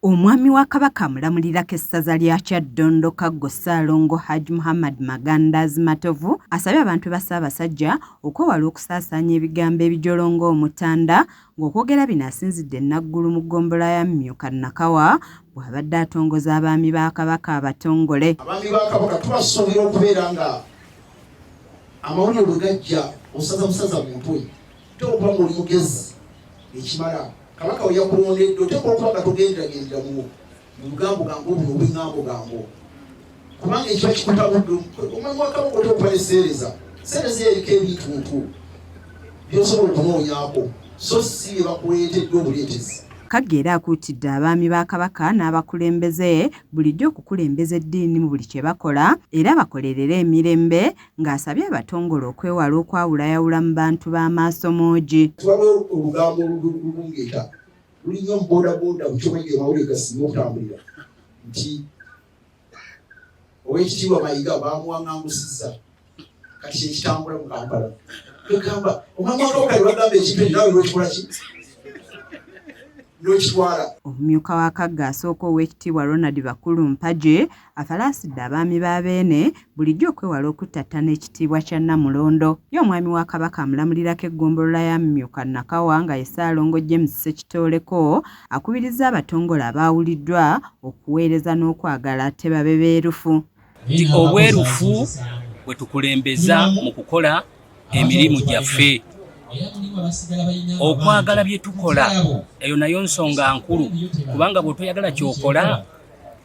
Omwami wa Kabaka amulamulirako essaza lya Kyaddondo Kaggo Ssaalongo Hajj Muhammad Magandaazi Matovu asabye abantu ba Ssaabasajja okwewala okusaasaanya ebigambo ebijolonga Omutanda ng'okwogera bino asinzidde Naggulu mu ggombolola ya Myuka Nakawa bw'abadde atongoza abaami ba Kabaka abatongole. Abaami ba Kabaka tubasuubira okubeera nga amawulire bwe gajja osaza busaza mu mutwe, oteekwa okuba ng'oli mugezi ekimala. Kabaka we yakulondedde oteekwa okuba nga togenderagendera mu bugambogambo buno obw'eŋŋambogambo, kubanga ekiba kikutabudde. Omwami wa Kabaka oteekwa okuba ne seereza, seereza eriko ebintuntu by'osobola okunoonyaako, so si bye bakuleetedde obuleetezi. Kaggo era akuutidde abaami ba Kabaka n'abakulembeze bulijjo okukulembeza eddiini mu buli kye bakola era bakolerere emirembe ng'asabye abatongole okwewala okwawulayawula mu bantu b'amaaso moogi. Waliwo olugambo olubungeeta luli nnyo mu bodaboda bukyomanyi ge mawulire gasinga okutambulira nti Oweekitiibwa Mayiga baamuwaŋŋangusizza, kati kyekitambula mu Kampala. Egamba omwami wa Kabaka bagamba ekintu ekyo nawe lwekikola ki n'okitwala. Omumyuka wa Kaggo asooka Oweekitiibwa Ronald Bakulu Mpagi afalaasidde abaami ba Beene bulijjo okwewala okuttattana ekitiibwa kya Nnamulondo. Ye omwami wa Kabaka amulamulirako eggombolola ya Myuka Nakawa nga ye Ssaalongo James Ssekitooleko akubirizza abatongole abaawuliddwa okuweereza n'okwagala ate babe beerufu. Nti obwerufu bwe tukulembeza mu kukola emirimu gyaffe, okwagala bye tukola, eyo nayo nsonga nkulu, kubanga bw'otoyagala ky'okola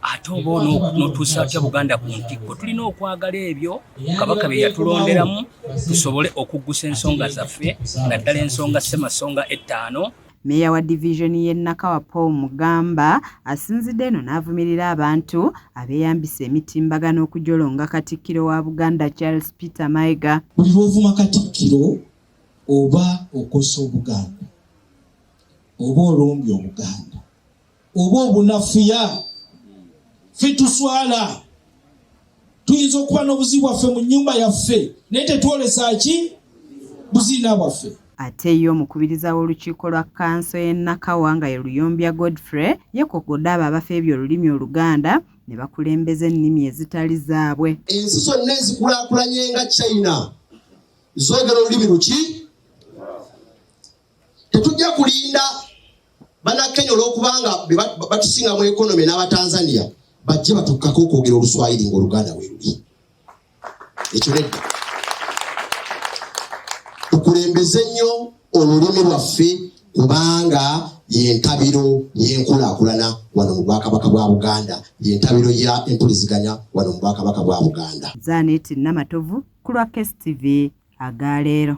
ate oba n'otuusa otya Buganda ku ntikko? Tulina okwagala ebyo Kabaka bye yatulonderamu tusobole okuggusa ensonga zaffe, naddala ensonga ssemasonga ettaano. Meeya wa divizoni y'e Nakawa Paul Mugamba asinzidde eno n'avumirira abantu abeeyambisa emitimbagano okujolonga Katikkiro wa Buganda Charles Peter Mayiga. Buli lw'ovuma Katikkiro oba okosa Obuganda, oba olumbye Obuganda, oba obunafuya. Ffe tuswala, tuyinza okuba n'obuzibu bwaffe mu nnyumba yaffe, naye tetwolesa ki buziina bwaffe. Ate ye omukubiriza w'olukiiko lwa kkanso y'e Nakawa nga ye Luyombya Godfrey yeekokkodde abo abafeebya olulimi Oluganda ne bakulembeza ennimi ezitali zaabwe. Ensi zonna ezikulaakulanye nga China zoogera olulimi luki? Tetujja kulinda Bannakenya olw'okubanga batusinga mu economy n'Abatanzania bajje batukkako okwogera Oluswayiri ng'Oluganda we luli. Ekyo nedda. Tukulembeze nnyo olulimi lwaffe kubanga y'entabiro y'enkulaakulana wano mu Bwakabaka bwa Buganda, y'entabiro ya empuliziganya wano mu Bwakabaka bwa Buganda. Zanet Namatovu ku lwa KSTV Agaleero.